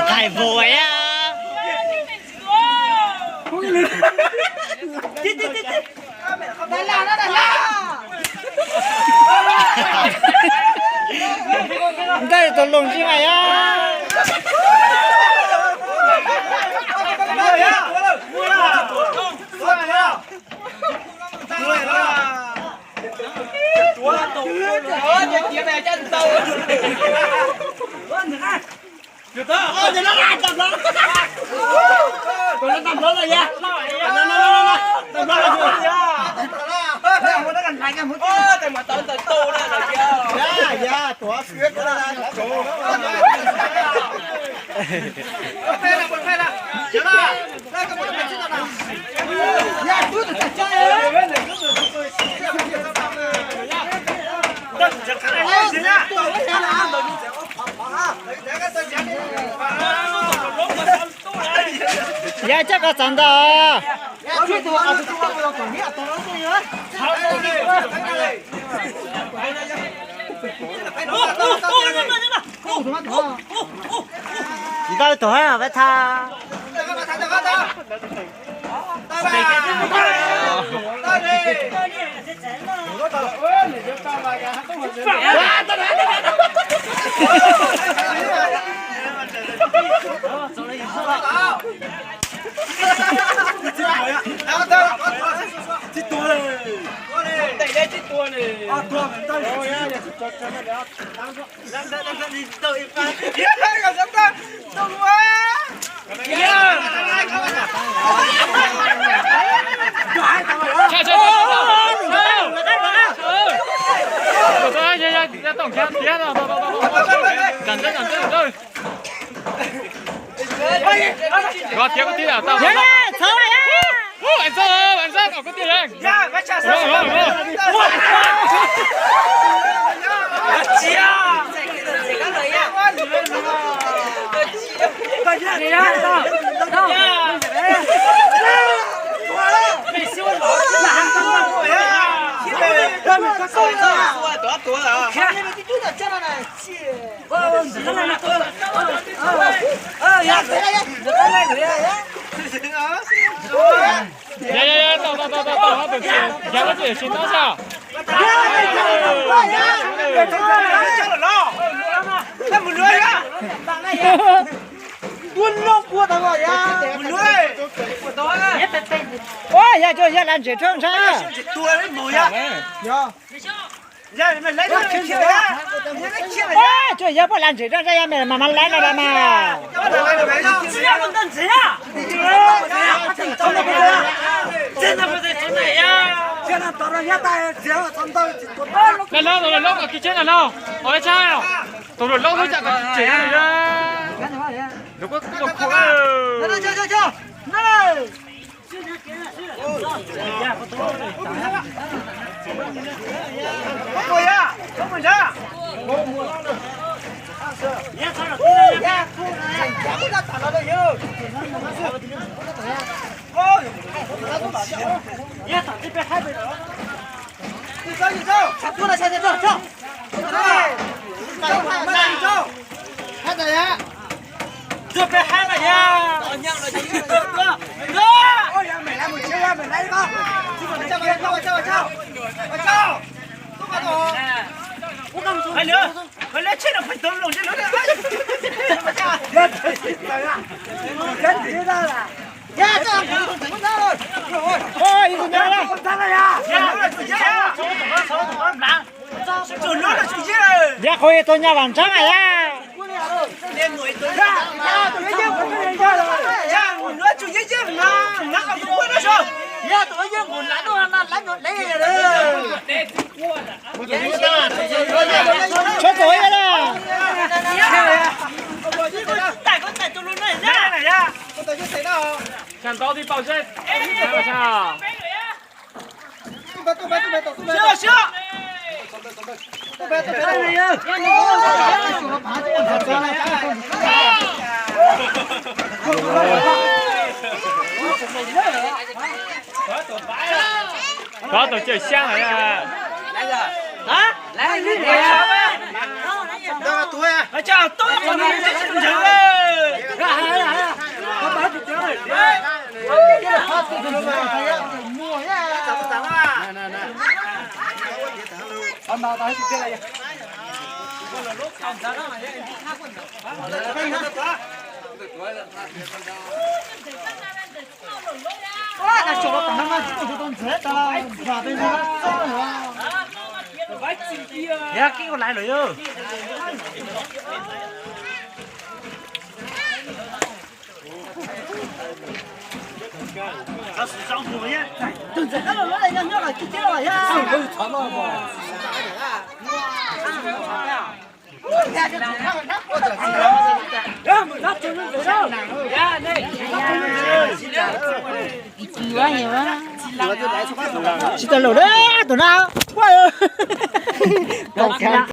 Hais vau a. Ntawd tus lus ntsib mas yog. Yog coj koj txog ntawd. Ntau tus hab pab tha. Koj tiag koj tiag tau. Ua, ua, ua, ua, koj tiag. Yog, yog, yog, tau, tau, tau, tau, tau, tau, tau, yog koj txiv tsis ntab xwb. Yog cuag yog la ntsev rau ntag. Cuag yog puas la ntsev rau ntag, yog mas mas lawv no la mas. Lawv no, tus lawv loj koj tus tseb no no, tus lawv loj lub cas koj tus tseb no. Lawv kuj tus lawv khuv. Yog qhov tus nyab vam ntsab mas yog. Tshuav tus ib yam na. Tsa ntaub tib pauj seb. Kov tus cawm xyaab lawm. Tsis tau lawm na, tus na.